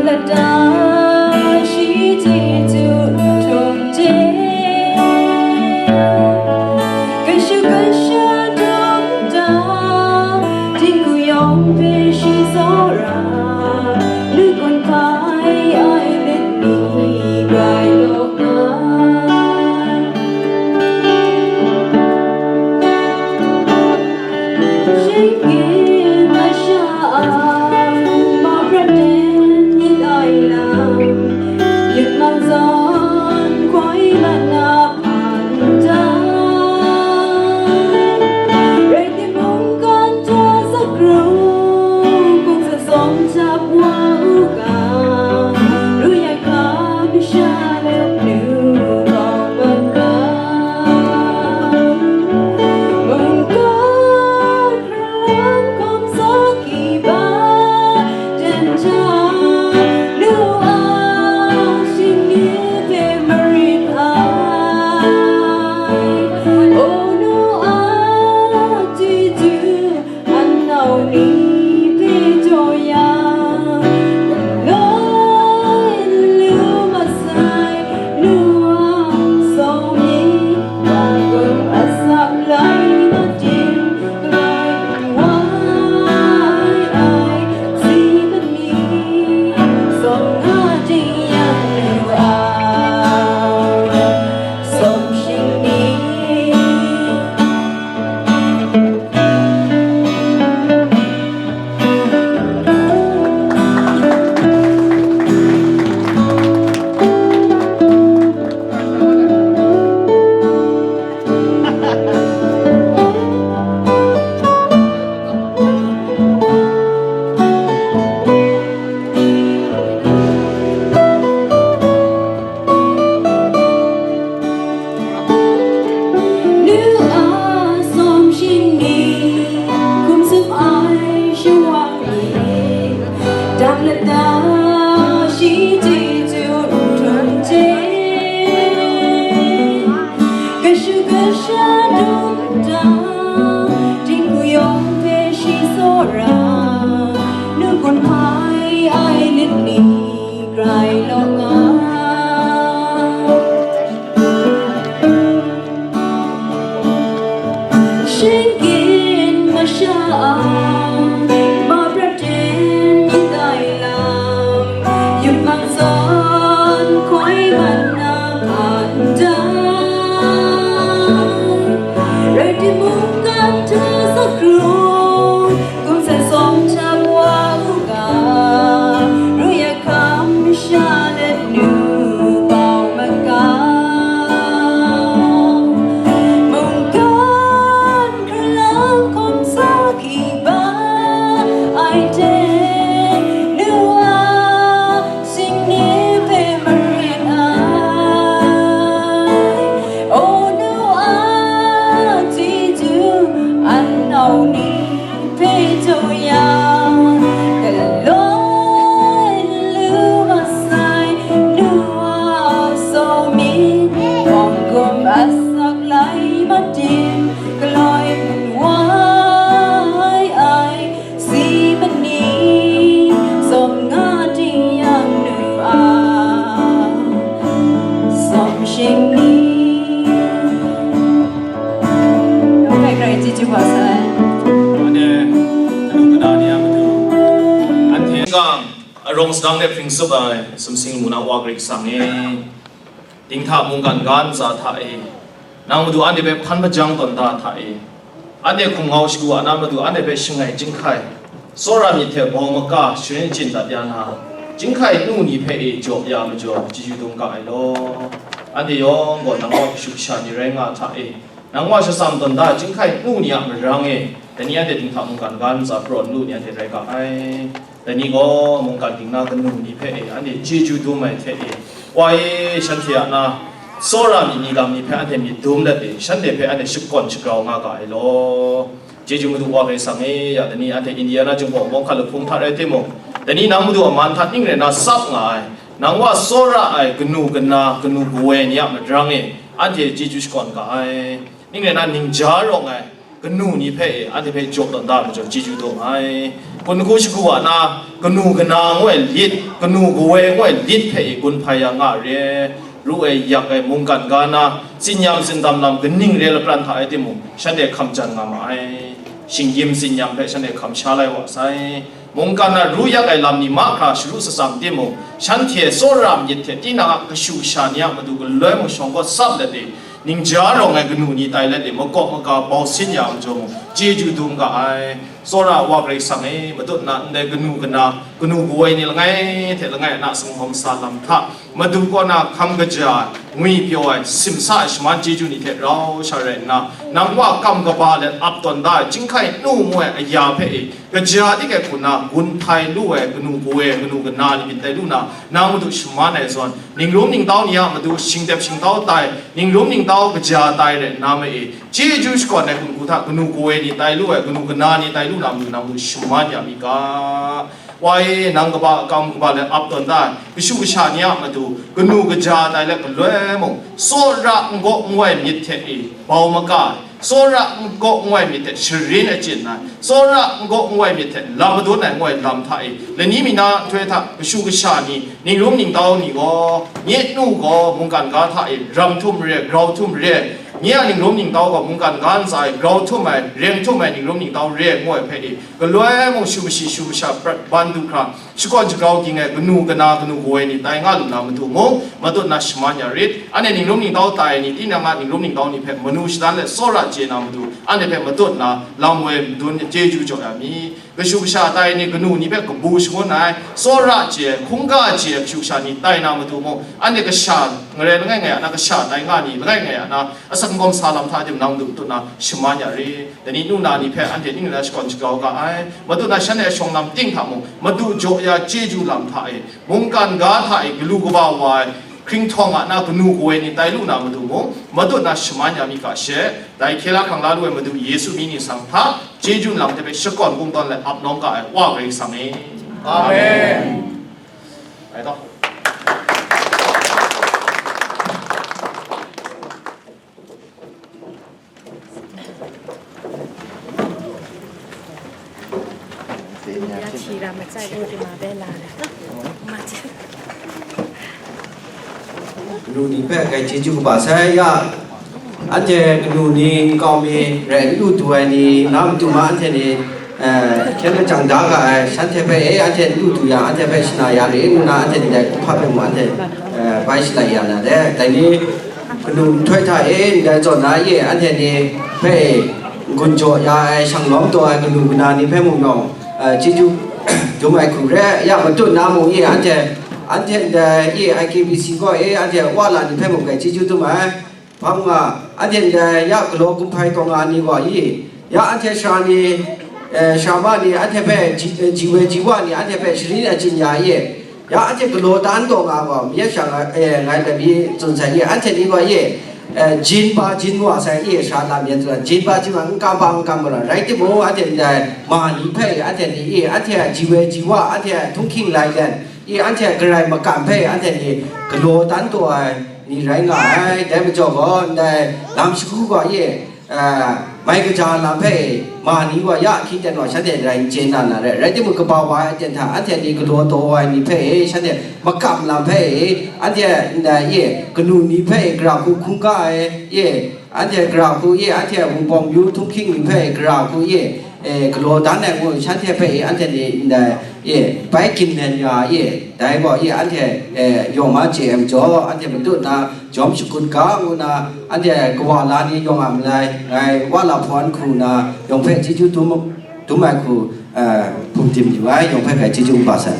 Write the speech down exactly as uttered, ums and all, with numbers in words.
Lata shi chyeju htum hte, kashu kasha dum da, dinghku yawng hpe shi tsawra, lungkun hpai ai lit ni grai law nga. Shingkit masha a, ma prat ten myit ai lam, yut mang zawn hkoi mat na hpan da. Rai timung, kan hta sakru, kungsa sawm jap wa u ga, ru ai hkam sha let nu kau mat ga. Mungkan hkrang hkawm sa kiba, dan ja nu a, shingni hpe marit ai. O nu a, chyeju an nau ni hpe jaw yang, galoi nlu masai nu a sawm ni, bawng gum asak lai na tim, galoi wai ai si mani, sawm nga jing yang nu a, sawm shing ni. Nu a sawm shing ni, hkum tsup ai shawang ni, dam lata shi chyeju n htum hte, kashu kasha dum da, dinghku yawng hpe shi tsawra, nu gun hpai ai lit ni grai law nga. Shingkit masha a, ma prat ten myit ai lam, yut mang zawn hkoi mat na hkan da. Rai timung, kan hta sakru, kungsa sawm jap wa u ga, ru ai hkam sha let nu kau mat ga. Mungkan hkrang hkawm sa kiba ai hte, nu a, shingni hpe marit ai. O nu a, chyeju an nau ni hpe jaw yang, galoi nlu masai nu a sawm ni, bawng gum asak lai madim, galoi n wai ai si mani, sawm nga ting yang nu a, sawm shing ni. Yawng hpe grai chyeju wa sai. Anhte, kanu kana ni a matu, anhte gang arawng sadang de hpring tsup ai sumsing lamu na Wa Karai Kasang e, dinghta mungkan ga ntsa hta e, nang madu anhte hpe hpan majang tawn da hta e, anhte hkum ngau shagu a na madu anhte hpe shangai chyinghkai, tsawra myit hte bau maka sharin achyin dat ya na, chyinghkai nu ni hpe e jaw ya majaw, chyeju dum ga ai law. Anhte yawng gaw nang wa kashu kasha ni rai nga hta e, nang wa shatsam tawn da chyinghkai nu ni a marang e, dai ni anhte dinghta mungkan ga ntsa prawn lu ni anhte rai ga ai. Dai ni gaw mungkan ging na kanu ni hpe e, anhte chyeju dum ai hte e, wa e, shanhte a na tsawra myit ni lam ni hpe anhte myit dum let e, shanhte hpe anhte shakawn shagrau nga ga ai law. Chyeju Madu Wa Karai Kasang e, ya dai ni anhte Indiana Jinghpaw Mawhka Lahpung hta rai timung, dai ni nang Madu a man hta ning rai na tsap nga ai, nang wa tsawra ai kanu kana, kanu kawoi ni a madrang e, anhte chyeju shakawn ga ai. Ning rai na, ningja rawng ai, Kanu ni hpe e, anhte hpe jaw tawn da ai majaw chyeju dum ai. Kun hku shagu wa na, kanu kana ngu ai lit, kanu kawe ngu ai lit hpe e gun hpai ya nga re. Ru ai, yak ai, mungkan ga na, tsinyam tsindam lam kaning re lapran hta ai timung, shanhte hkam jan nga ma ai. Shinggyim tsinyam hpe shanhte hkam sha lai wa sai. Mungkan na ru yak ai lam ni mahkra sharu shatsam timung, shanhte tsawra myit hte tinang a kashu kasha ni a matu galoi mung shawng kawt tsap let e, ningja rawng ai kanu ni tai let e, makawp maga bau sin ya ai majaw mung, chyeju dum ga ai. Tsawra Wa Karai Kasang e, matut na ndai kanu kana, kanu kawoi ni langai hte langai a na sanghkawm sa lam hta, Madu kaw na hkam kaja, ngwi pyaw ai, simsa ai shaman chyeju ni hte rau sha rai nna, nang wa kam kaba let ap tawn da ai, chyinghkai nu ngu ai aya hpe e, kaja di kai hku na gun hpai lu ai kanu kawe, kanu kana ni myit tai lu na, nang madu shaman ai zawn, ningrum ningtau ni a matu shingtep shingtau tai, ningrum ningtau kaja tai rai nna ma e, chyeju shakawn ai hku hta kanu kawe ni tai lu ai, kanu kana ni tai lu na matu nang madu shaman ya mi ga. Wa e, nang kaba kam kaba let ap tawn da ai, kashu kasha ni a matu, kanu kaja tai let galoi mung, tsawra n gaw n wai myit hte e, bau maga ai, tsawra n gaw n wai myit hte sharin achyin ai, tsawra n gaw n wai myit hte lam madun ai ngu ai lam hta e, lani mi na nhtoi hta kashu kasha ni, ningrum ningtau ni gaw, nye nu gaw mungkan ga hta e, ram htum re, grau htum re, nye a ningrum ningtau gaw mungkan ga ntsa e, grau htum ai, reng htum ai ningrum ningtau re ngu ai hpe e, galoi mung shu mashi shu masha prat ban du hkra, shakawn shagrau ging ai kanu kana kanu kawoi ni tai nga lu na matu mung, matut na shaman ya rit. Anhte ningrum ningtau tai ni, tinang a ningrum ningtau ni hpe manu shadan let tsawra chye na matu, anhte hpe matut na lam woi madun chyeju jaw ya mi. Kashu kasha tai ni kanu ni hpe kabu shangun ai, tsawra chye, hkungga chye kashu kasha ni tai na matu mung, anhte kasha ngarai langai ngai a na, kasha tai nga ni langai ngai a na, asak n gawm sa lam hta tim nang du tut na shaman ya re. Dai ni nu na ni hpe anhte ning na shakawn shagrau ga ai. Madu na shan e shawng lam ting hta mung, madu jaw ya chyeju lam hta e, mungkan ga hta e galu kaba wa ai, hkringhtawng a na kanu kawoi ni tai lu na madu mung, madu na shaman ya mi ga she, dai hkye la hkrang la lu ai Madu Yesu mying ni sang hta, chyeju lam hte hpe shakawn kungdawn let ap nawng ga ai Wa Karai Kasang e. Amen. Rai taw. Kanu ni hpe grai chyeju kaba sai ya, anhte kanu ni nkau mi rai n lu du ai ni, na matu ma anhte ni, eh, hkyen lajang da ga ai, shanhte hpe, eh, anhte n lu du yang, anhte hpe shana ya re, ngu na anhte ni dai kumhpa hpe mung anhte, eh, bai shalai ya na de. Dai ni, kanu nhtoi hta e ndai zawn na ye, anhte ni hpe n-gun jaw ya ai, shang lawm taw ai kanu kana ni hpe mung yawng, eh, chyeju dum ai hku re, ya matut na mung ye, anhte, anhte ndai ye I K B C kaw e, anhte wa la ni hpe mung grai chyeju dum ai. Hpang nga, anhte ndai ya galaw kumhpai taw nga ni gaw ye, ya anhte sara ni, eh, sara ma ni, anhte hpe ji, eh, ji woi ji wa ni, anhte hpe sharin achyin ya ye, ya anhte galaw dan taw nga gaw, mayat sha nga, eh, ngai labi tsun sai ye, anhte ni gaw ye, eh, jin pa jin wa sai ye, sha lam yan tsun ai, jin pa jin wa, n kam pa n kam mara, rai timung, anhte ndai ma ni hpe, anhte ni ye, anhte a ji woi ji wa, anhte a htunghking lai dan, ye, anhte a garai makam hpe, anhte ni galaw dan taw ai ni rai nga ai, dai majaw gaw, ndai lam shagu gaw ye, ah, mai kaja lam hpe ma ni wa ya hkying ten wa shanhte rai n chye na na rai, rai timung, kaba wa ai aten hta anhte ni galaw taw ai ni hpe e, shanhte makam lam hpe e, anhte ndai ye, kanu ni hpe e, gara hku hkungga ai ye, anhte gara hku ye, anhte wunpawng myu htunghking ni hpe e, gara hku ye, e, galaw dan ai ngu shanhte hpe e, anhte ni ndai ye, bai gimmen ya ye, dai gaw ye, anhte, e, yawng ma chye ai majaw, anhte matut na jawm shakut ga ngu na, anhte kawa la ni yawng a malai, ngai wa la hpawn hku na, yawng hpe chyeju dum, dum ai hku, eh, hpung dim yu ai, yawng hpe grai chyeju kaba sai.